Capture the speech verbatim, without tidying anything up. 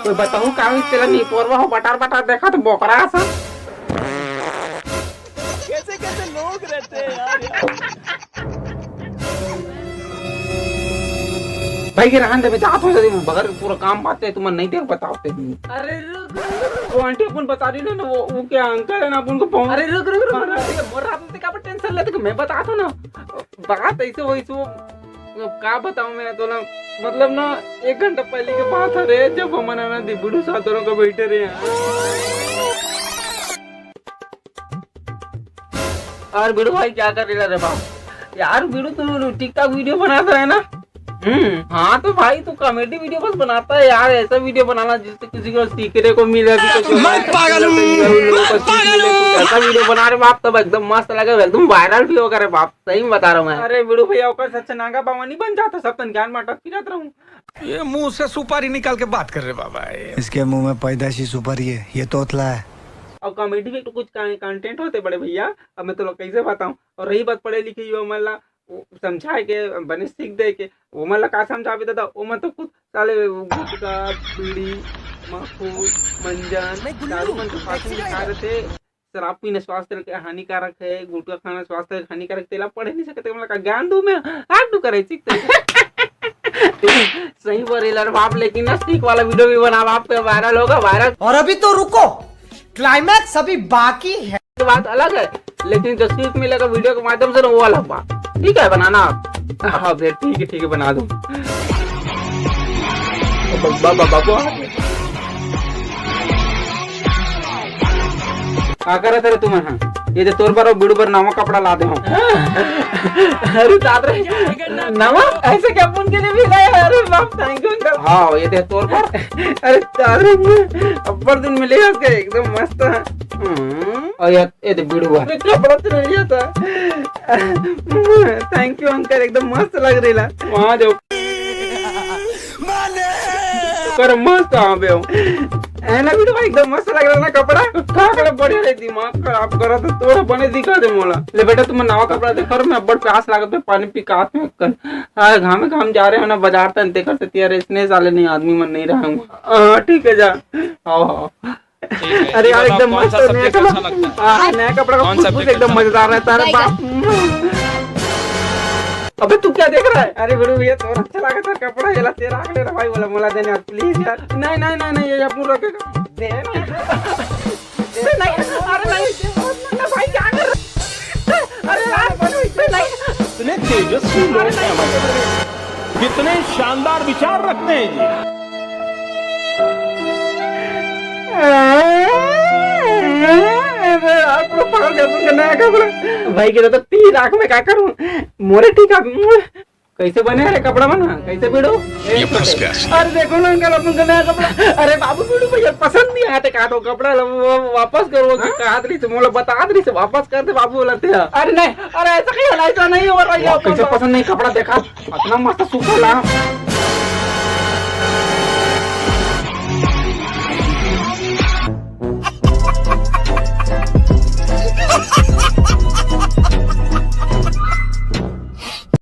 कोई बताहू का होइस तेला, निपोरवा हो बटार बटार देखा तो बोकरा सा। कैसे कैसे लोग रहते हैं यार। भाई के रहन दे, मैं जात हूँ जल्दी, बगर पूरा काम बात है, तुमन नहीं देख बताओ ते। अरे रुक, रुक, रुक। वो आंटी अपन बता रही ना, वो, वो क्या अंकल है ना, अपन को बहुत अरे रुक, रुक, रुक, रुक। अरे मोर रात में का टेंशन लेते कि मैं बताता ना। बात ऐसे वही सो, अब का बताऊं मैं तो ना, मतलब ना, एक घंटा पहले के बात है रे, जब हमन ना दिबड़ू सातों का बैठे रहे हैं। और बिड़ू भाई क्या कर रहा रे बाप? यार बिड़ू, तू TikTok वीडियो बनाता है ना? हम्म, हाँ तो भाई, तू कॉमेडी वीडियो बस बनाता है यार, ऐसा वीडियो बनाना जिससे किसी को सीखने को मिले, भी कुछ मैं पागल हूँ। लोगों को सीख मिले, कुछ ऐसा वीडियो बना रे बाप, तब एकदम मस्त लगे, एकदम वायरल भी होगा रे बाप, सही में बता रहा हूँ मैं। अरे बिड़ू भैया, ओकर से अच्छा नागा बाबा नहीं बन जाता, सब तन ज्ञान बांटत फिरत रहूं। ये मुंह से सुपारी निकाल के बात कर रहे बाबा, ये। इसके मुंह में पैदाशी सुपारी है, ये तोतला है। और कॉमेडी में तो कुछ कंटेंट होते बड़े भैया, अब मैं तो लोग कैसे बताऊं। और रही बात पढ़े लिखे युवा मन ला, वो समझाए के, बने सीख दे के, वो मन ला का समझावे दादा, वो मन तो खुद साले वो गुटखा, बीड़ी, माखून, मंजन, दारू मन के फांसी में खा रहे थे। शराब पीना स्वास्थ्य के हानिकारक है, गुटखा खाना स्वास्थ्य के हानिकारक, तेला पढ़े नहीं सकते, मतलब का ज्ञान दूं मैं, आप दू करे सीखते। सही बोल रही लड़ बाप, लेकिन ना सीख वाला वीडियो भी बना, बाप पे वायरल होगा, वायरल। और अभी तो रुको, क्लाइमैक्स अभी बाकी है। बात अलग है, लेकिन जो सीख मिलेगा वीडियो के माध्यम से ना, वो अलग बात। ठीक है, बनाना आप। हाँ भैया, ठीक है, ठीक है, बना दूं। बाबा, बाबा, बाबा। का करत रे तुमन? हाँ, ये दे तोर बर अउ बिड़ू बर नवा कपड़ा ला दे हूँ। अरे दादा रे, नवा? ऐसे क्या अपन के लिए भी लाया? अरे बाप, थैंक यू अंकल। हाँ, ये दे तोर बर। अरे दादा रे, अब्बड़ दिन मिले हस के, एकदम मस्त है। हम्म, और ये, ये दे बिड़ू बर। अरे कपड़ा तो नहीं लिया था। थैंक यू अंकल, एकदम मस्त लग रही ला। वहाँ जाओ। कर मस्त आवे हो। है ना बिड़ू भाई, एकदम मस्त लग रहा ना कपड़ा। का करे, बढ़िया रे, दिमाग खराब करा तो तोरा बने दिखा दे मोला। ले बेटा, तुम नवा कपड़ा देखो, मैं अब्बड़ प्यास लागत है, पानी पी के आत हूँ। हाँ, घामे घाम जा रहे हो ना बाजार तन, देखो तो तेरे इसने साले नहीं, आदमी मन नहीं रहा हूँ। हाँ, ठीक है, जा। हाँ, हाँ। ठीक है, अरे ये यार, बताओ, एकदम कौन मस्त सा नया सब्जेक्ट कपड़ा। अच्छा लगता है? हाँ, नया कपड़ा का कौन सा खुशबू से सब्जेक्ट एकदम अच्छा मजेदार लगता है? रहता है। अरे बाप। अबे तू क्या देख रहा है? अरे बिड़ू भैया, तोर अच्छा लगा था कपड़ा, ये ला तेरा आग ले रहा भाई, बोला मोला देने प्लीज यार। नहीं, नहीं, नहीं, नहीं, ये अपन रखेगा। दे ना। अरे नहीं, अरे नहीं, ना भाई, क्या कर रहा है? अरे यार, अरे नहीं। इतने तेजस्वी लोग हैं हमारे, कितने शानदार विचार रखते हैं जी। आप लोग पकड़ के अपन का नया कपड़ा। भाई के तो तीन लाख में का करूं? मोरे ठीक है। कैसे बने रे कपड़ा बना? कैसे बिड़ू? ये फंस गया। अरे देखो ना अंकल, अपन का नया कपड़ा। अरे बाबू, बिड़ू भैया पसंद नहीं आते का तो कपड़ा ला, वो वापस करो कि हाँ? कहा रही से, मोला बता रही से, वापस कर दे बाबू, बोलते हैं। अरे नहीं, अरे ऐसा कहीं, ऐसा नहीं हो रहा है, वाह, कैसे पसंद नहीं कपड़ा देखा? इतना मस्त सूट ला।